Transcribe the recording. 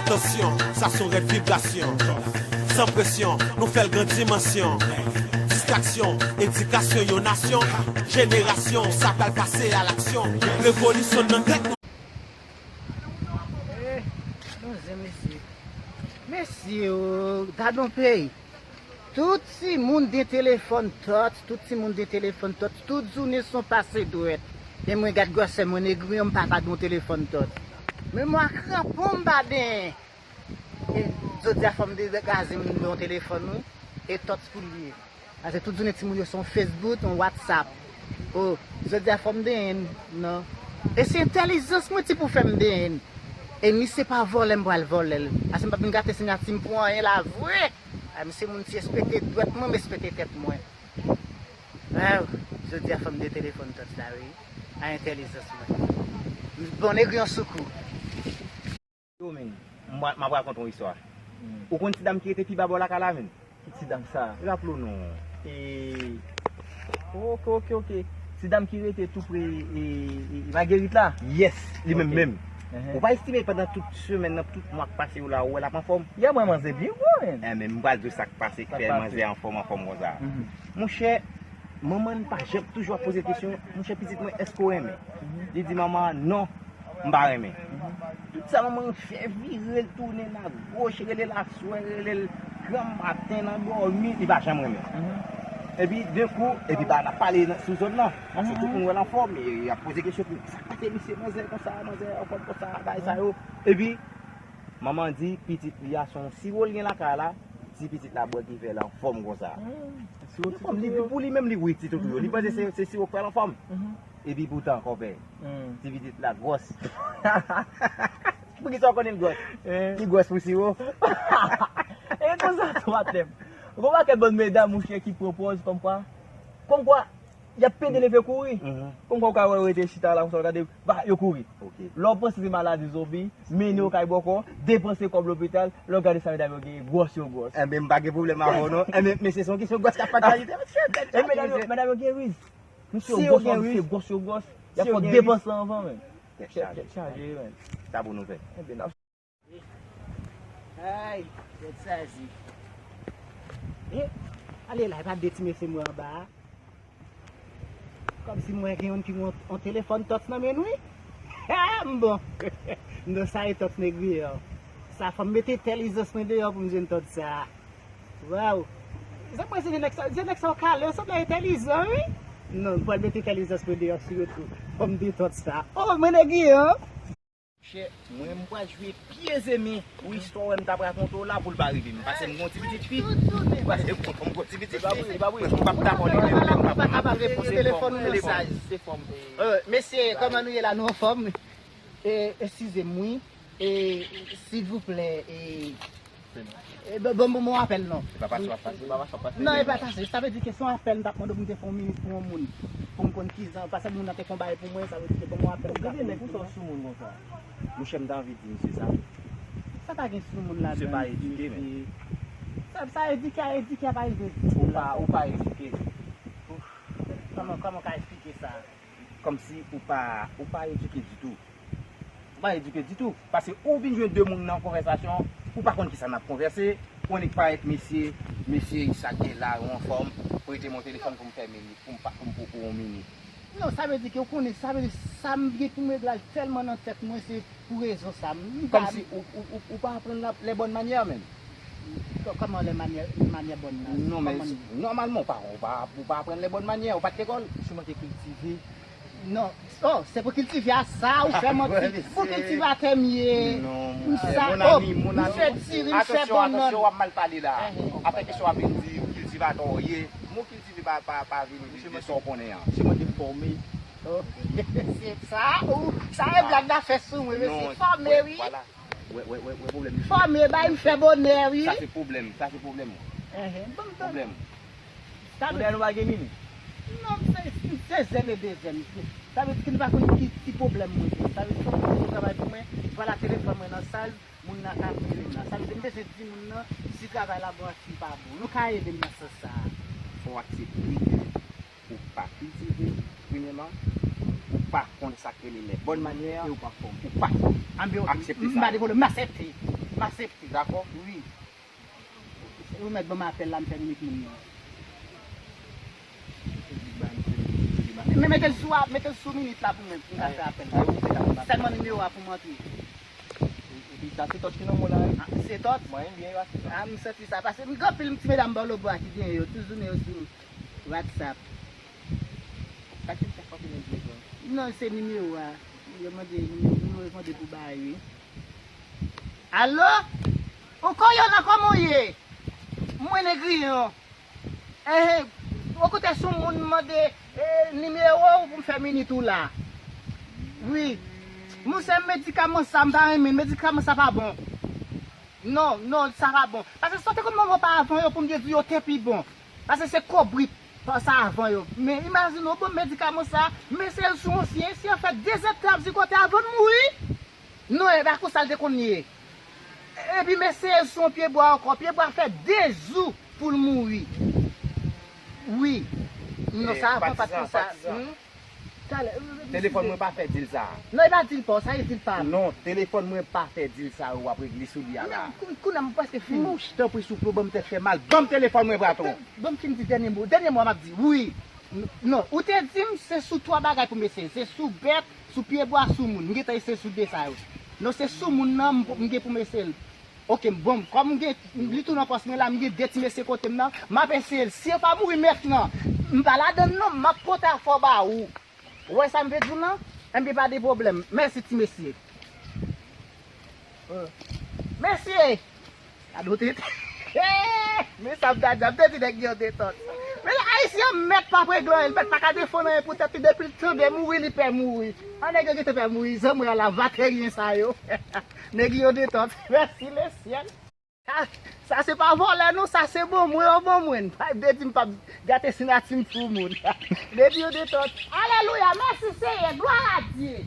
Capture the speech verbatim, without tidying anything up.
Atansyon, sa se yon rèd vibrasyon. San presyon, nou fè l gran dimansyon. Distraksyon, edikasyon yon nasyon. Jenerasyon, sa pral pase a laksyon. Revolisyon nan tèt nou. Eh, bon zen mesye. Mesye, oh, gad yon peyi. Tout timoun gen telefòn touch, tout timoun gen telefòn touch, tout jounen se yon pase dwèt. E mwen gad gwosè mwen, Negriyon, m pa ka gen yon telefòn touch. Men mwen kranpon m pa genyen. E jodi a fò m degaje m yon telefòn wi. E touch pou l ye. Paske tout jounen timoun yo se yon Facebook, yon WhatsApp. Oh, jodi a fò m genyen l, non. E se entèlijans mwen ti pou fè m genyen l. E misye pa vòlè m pral vòlè l. Paske m p ap vin gate siyati m pou anyen la vre. A, misye moun ti espekte dwèt mwen, m espekte tèt mwen. Waw, jodi a fò m gen telefòn touch la wi. A entèlijans mwen. Bon, Negriyon sou kou. Yo menm, m ap rakonte yon istwa. Ou konn ti dam ki rete pi ba bò lakay la menm? Ki ti dam sa? Raple w non. E. Ok, ok, ok. Ti dam ki rete tou pre e, e, e Magerit la? Yes, li menm menm. Ou pa estime pandan tout semèn nan, tout mwa k pase yo la, ou wè l ap anfòm? Yè mwen manzè byen gwo menm. Enben, m pral di w sa k pase k fè manzè anfòm anfòm konsa. Monchè, manman l pa janm toujou ap poze l kesyon, monchè pitit mwen, èske w renmen? Li di manman an non. M pa renmen. Tout sa manman an fè vire l tounen a goch, rele l aswè, rele l granmaten nan dòmi, li pa janm renmen. Epi de kou, epi bagay la pale sou zòn nan. Paske tout moun wè l anfòm, y ap poze kesyon pou sa k pase misye manzè konsa, manzè anfòm konsa, bagay sa yo. Epi manman an di pitit li a se yon siwo l gen lakay la, di pitit la bwè ki fè l anfòm konsa. Li pou li menm li wi ti toutou yo. Li panse se siwo k fè l anfòm. Epi poutan kòpè, ti pitit la gwòs. Poukisa w konnen l gwòs? Li gwòs pou siwo. E konsa tou atè m. Gon pakèt bann medam monchè ki pran pòz kòmkwa kòmkwa y ap pede leve kouri. Kòmkwa w ka wè yo rete chita la konsa w gade, ba, yo kouri. Lè w panse se maladi zonbi, mennen yo kay bòkò, depanse kòb lopital, lè w gade sa medam yo genyen, gwòs yo gwòs. Enben m pa gen pwoblèm avè w non. Enben mesye se yon kesyon gwòs k ap pataje. Medam yo gen riz. Misye yo gwòs, misye gwòs yo gwòs. Y ap fè depanse anvan menm. Tèt chaje, tèt chaje, men. Sa pou nou fè. Enben n ap. Ay, tèt chaje. E, ale la, e pa de ti mesye m wè anba a. Kòmsi m wè gen youn ki gen yon telefòn touch nan men l wi. Ha, m bon. M di w sa e touch Negriyon. Sa fò m mete entèlijans mwen deyò pou m jwenn touch sa. Waw. Sa mwen se nèg sa, se nèg sa w kale, w sanble entèlijan wi. Non, m pral mete entèlijans mwen deyò sou yo tou. Fò m detòt sa. Oh, mwen Negriyon. Monchè, mwen m pral jwe pye zemi pou istwa w wè m t ap rakonte w la pou l pa rive m. Paske m gon ti pitit fi. Paske m gon ti pitit fi. Mwen m p ap dakò li menm, menm m p ap reponn telefòn ou mesaj. Mesye, kòman nou ye la, nou anfòm? E, eskize m wi. E, silvouplè, e, E, ban, ban, ban m yon apèl non. Se pa pase w ap pase. Non, e pa pase. Sa vle di ke se yon apèl m t ap mande w pou m te fè yon minit pou yon moun. Pou m konn kijan, paske moun nan te fè yon bagay pou mwen, sa vle di ke ban m yon apèl m t ap mande pou mwen. Monchè, m ta anvi di misye sa. Sa pa gen sou moun ladan. Misye pa edike, men. Sa, sa edike a, edike a pa edike. Ou pa, ou pa edike. Kòman, kòman w ka esplike sa? Kòmsi ou pa, ou pa edike ditou. Ou pa edike ditou. Paske ou vin jwenn de moun nan konvèsasyon, ou pa konn kisa n ap konvèse, ou annik parèt mesye, mesye Isak gen la, ou anfòm, prete m yon telefòn pou m fè minit, pou m pa, pou m pou, pou yon minit. Non, sa vle di ke ou konnen, sa vle di sa m gen pou m regle a tèlman nan tèt mwen, se pou rezon sa. M pa. Kòmsi ou, ou, ou, ou pa aprann la, les bonnes manières menm. Kò-, kòman les manières, les manières bonnes nan? Non, men nòmalman, ou pa, ou pa, ou pa aprann les bonnes manières, ou pa t lekòl. Ou manke kiltive. Non. Oh, se pou kiltive a sa ou fè manti. Pou kiltivatè m ye. M sa, oh, m fè diri, m fè bannann. Atansyon, w ap mal pale la. Apre kesyon w ap vin di kiltivatè w ye. Mo kiltive pa, pa, pa vini de sa w konnen an. Se mwen ki fòme. Oh, se sa, ou, sa e blag la fè sou mwen, mesye. Fòme, wi. Wè, wè, wè, wè pwoblèm misye. Fòme, bay m fè bonè, wi. Sa se pwoblèm, sa se pwoblèm ou. Pwoblèm ou. Ou dèyè nou pa gen minit? Non, m se, m se zèn e de zèn. Sa vle di ke nou pa konn ki ti pwoblèm mwen gen. Sa vle di fò m fè yon travay pou mwen, vwala telefòn mwen nan saj, moun nan ka rele m la. Sa vle di m bezwen di moun nan si travay la bon ak si l pa bon. Nou ka ede m nan sans sa a. Fò w aksepte ke ou pa kiltive, premyèman, ou pa konn sa k rele les bonnes manières, e ou pa fòme. Ou pa fòme. Aksepte sa. M pa de pwoblèm, m aksepte. M aksepte. Dakò? Wi. Ou mèt ban m apèl la, m fè minit moun nan. Men mete l sou, mete l sou minit la pou mwen, pou m ka fè apèl la. Sèlman nimewo a pou m antre. Epi sa se tòt ki nan men w la, wi. Ah, se tòt? Mwen, byen, yo achte sa. Ah, m santi sa. Paske m gen anpil ti medam bò lobò a ki gen yo. Toujou men yo sou WhatsApp. Sa ki fè fòk yo vin jwenn ou? Non, se nimewo a. Yo mande, nimewo yo mande pou bay, wi. Alo? Ou Koyolan, kòman w ye? Mwen Negriyon. Eh, ou koute sou moun mande, eh, nimewo w pou m fè minit ou la. Wi. Monchè, medikaman sa, m pa renmen l. Medikaman sa pa bon. Non, non, sa pa bon. Paske si w te konn manman w pa avan yo, pou m te di w yo te pi bon. Paske se kobrit sa avan yo. Men imajine w, bon, medikaman sa, men se l sou yon syen, syen fè de zèdtan ap zikote avan l mouri. Non, e pa konsa l te konn ye. Epi mesye sou yon pyebwa ankò. Pyebwa fè de jou pou l mouri. Wi. Non, sa avan pa t konsa. Patizan, patizan. Hmm? Talè, telefòn mwen pa fè dil sa. Non, e pa dil pa w, sa e dil pa m. Non, telefòn mwen pa fè dil sa yo w ap regle sou li a la. Kou-, kounye a m prèske fini. Wouch, tanpri souple w, ban m tèt fè mal. Ban m telefòn mwen, patwon. Ban m fin di dènye mo. Dènye mo a m ap di. Wi. N-, non, ou te di m se sou twa bagay pou m eseye. Se sou bèt, sou pyebwa, sou moun. M gentan eseye sou de sa yo. Non, se sou moun nan m, m gen pou m eseye l. Ok, bon, kòm m gen, li tou nan pòs mwen la, m gen de ti mesye kote m nan, m ap eseye l. Si yo pa mouri mentnan, m pa ladann non, m ap pote afè w ba ou. Ou wè sa m vle di w lan? Enben, pa de pwoblèm. Mèsi, ti mesye. Mesye! Gade w te. Men sa m ta di, m te di nèg yo detòt. Men ayisyen an mèt pa regle anyen, li mèt pa ka defann anyen pou tèt li, depi l tande mouri, li pè mouri. An nèg yo gentan pè mouri, zanmwè a la, vateryen sa yo. Nèg yo detòt. Mèsi lesyèl. Sa, sa se pa vòlè non, sa se bon mwen, yo bon mwen. Pa vle di m p ap gate sinati m sou moun. Nèg yo detòt. Alelouya, mèsi Seyè, glwa a Dye.